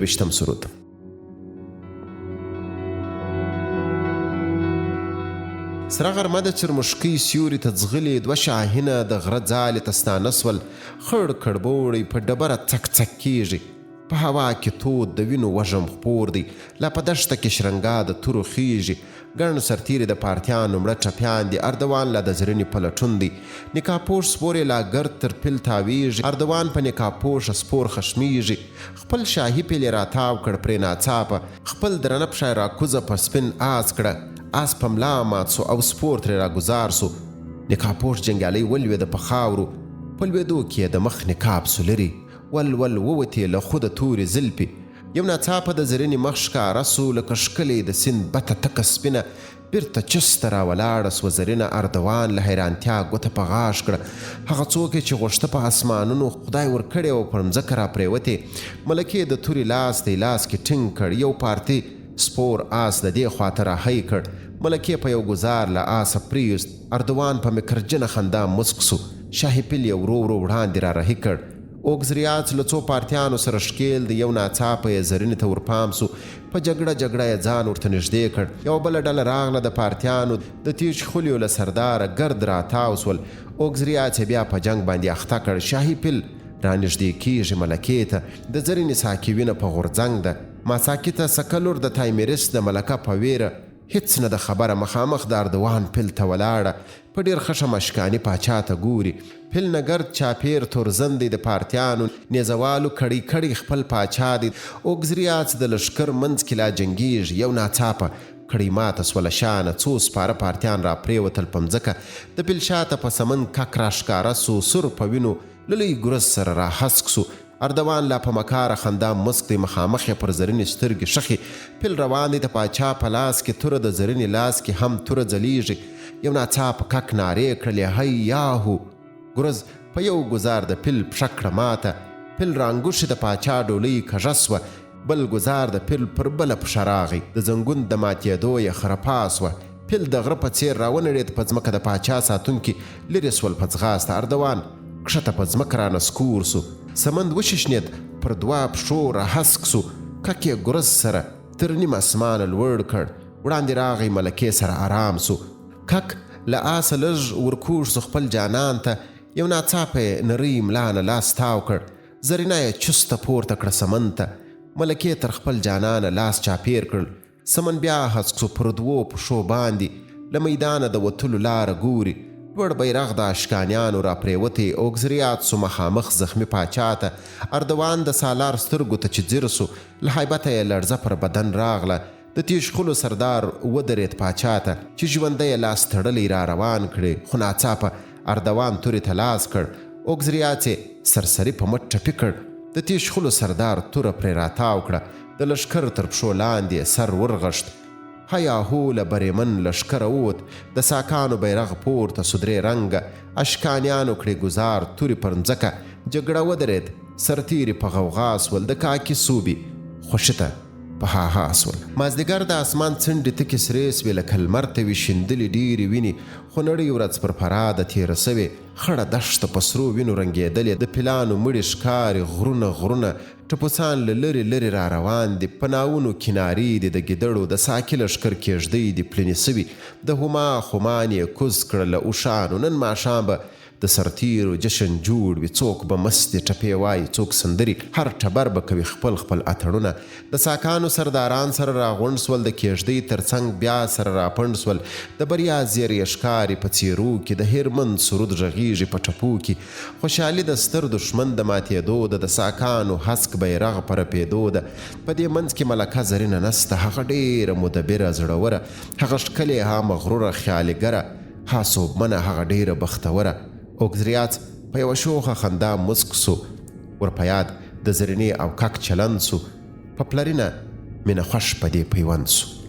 ویشتم سرود. سره غرمه د چرموښکۍ سیوري ته ځغلي دوه شاهینه د غره ځالې ته ستانه شول، خړ کړبوړی په ډبره څک څک کېږي، په هوا کې تود د وینو وږم خپور دی، لا په دښته کې شرنګا د تورو خېږي، ګڼ سرتېري د پارتیانو مړه ټپیان دي، اردوان لا د زرینې په لټون دی، نقاب پوښ سپور یې لا ګرد تر پیل تاوېږي، اردوان په نقاب پوښه سپور خښمېږي، خپل شاهي پیل یې راتاو کړ پرې ناڅاپه خپل درنه پښه یې راکوزه په سپین آس کړه، آس په ملا مات شو او سپور ترې راګوزار شو، نقاب پوښ جنګیالی ولوېده په خاورو، په لوېدو کې یې د مخ نقاب شو لرې، ول ول ووتې له خوده تورې زلفې، یو ناڅاپه د زرینې مخ ښکاره شو لکه ښکلې د سیند بته تکه سپینه، بیرته چسته راولاړه سوه زرینه اردوان له حیرانتیا ګوته په غاښ کړه هغه څوک یې چې غوښته په اسمانونو خدای ورکړې وه پر مځکه راپرېوتې ملکې د تورې لاس دی لاس کې ټینګ کړ یو پارتي سپور آس د دې خواته راهی کړ ملکې په یو ګوزار له آسه پریوست اردوان په مکرجنه خندا موسک سو شاهي پیل یې ورو ورو وړاندې رارهي کړ اوګزریاڅ له څو پارتیانو سره ښکېل دی، یو ناڅاپه یې زرینې ته ورپام شو، په جګړه جګړه یې ځان ورته نږدې کړ، یوه بله ډله راغله د پارتیانو د تیش خولیو له سرداره ګرد راتاو شول، اوګزریاڅ یې بیا په جنګ باندې اخته کړ، شاهي پیل رانږدې کېږي ملکې ته، د زرینې ساکي وینه په غورځنګ ده، ماساکي ته سکه لور د تایمیریس د ملکه په وېره هیڅ نه ده خبره، مخامخ د اردوان پیل ته ولاړه، په ډېر خښم اشکاني پاچا ته ګوري، پیل نه ګرد چاپېر تورزن دی د پارتیانو نېزه والو کړی کړی خپل پاچا دی اوګزریاڅ د لښکر منځ کې لا جنګېږي یو ناڅاپه کړی ماته سوه له شانه څو سپاره پارتیان راپرېوتل په مځکه د پیل شاته په سمند کک راښکاره سو سور په وینو له لوی ګرز سره راهسک سو اردوان لا په مکاره خندا مسک دی مخامخ یې پر زرینې سترګې ښخې پیل روان دی د پاچا په لاس کې توره د زرینې لاس کې هم توره ځلیږي یو ناڅاپه کک نارې کړلې هی یاهو ګرز په یو ګوزار د پیل پښه کړه ماته پیل رانګوښې د پاچا ډولۍ کږه سوه بل ګوزار د پیل پر بله پښه راغی د زنګون د ماتېدو یې خرپا سوه پیل د غره په څېر راونړېد، په ځمکه د پاچا ساتونکي لرې شول، په ځغاسته اردوان کښته په ځمکه رانسکور شو، سمند وشیشنېد، پر دوه پښو راهسک شو، کک یې ګرز سره تر نیم اسمانه لوړ کړ، وړاندې راغی، ملکې سره ارام شو، کک له آسه لږ ورکوږ شو خپل جانان ته، یو ناڅاپه یې نرۍ ملا نه لاس تاو کړ، زرینه یې چسته پورته کړه سمند ته، ملکې تر خپل جانانه لاس چاپېر کړ، سمن بیا هسک سو پر دوو پښو باندي له میدانه د وتلو لاره ګوري، لوړ بیرغ د اشکانیانو راپرېوتی، اوګزریات سو مخامخ زخمي پاچا ته، اردوان د سالار سترګو ته چې ځیر سو، له هیبته یې لړزه پر بدن راغله، د تیشخولو سردار ودرېد پاچا ته، چې ژوندی یې لاس تړلی را روان کړي، خو ناڅاپه اردوان تورې ته لاس کړ، اوګزریاڅ یې سرسري په مټ ټپي کړ، د تیشخولو سردار توره پرې راتاو کړه، د لښکر تر پښو لاندې یې سر ورغښت. هیا هو له برېمن لښکره ووت، د ساکانو بیرغ پورته سو درې رنګه، اشکانیانو کړې ګوزار تورې پر مځکه، جګړه ودرېد، سرتېري په غوغا سول، د کاکي سوبي خوښي ته په هاها سول. مازدیګر د اسمان څنډې تکې سرې سوې، لکه لمر ته وي شیندلې ډېرې وینې، خونړۍ ورځ پر پراده تېره سوې، خړه دښته په سرو وینو رنګېدلې، د پیلانو مړي ښکاري، غرونه غرونه ټپوسان له لرې لرې را روان دي، په ناوونو کې نارې دي، د ګیدړو د ساکي لښکر کېږدۍ دي پلنې شوي، د هما خومان یې کوز کړه له اوښانو، نن ماښام به د سرتېرو جشن جوړ وي، څوک به مستې ټپې وايي، څوک سندرې، هر ټبر به کوي خپل خپل اتڼونه، د ساکانو سرداران سره راغونډ شول، د کېږدۍ تر څنګ بیا سره راپنډ شول، د بریا زېری یې ښکاري په څېرو کې، د هېرمند سرود غږېږي په ټپو کې، خوشحالي د ستر دښمن د ماتېدو ده، د ساکانو هسک بیرغ په رپېدو ده، په دې منځ کې ملکه زرینه نسته، هغه ډېره مدبره، زړوره، هغه ښکلې، ها مغروره، خیالګره، ها سوبمنه، هغه ډېره بختوره. اوګزریاڅ په یوه شوخه خندا موسک سو، ور په یاد د زرینې او کک چلند سو، په پلرینه مینه خوښ په دې پیوند سو.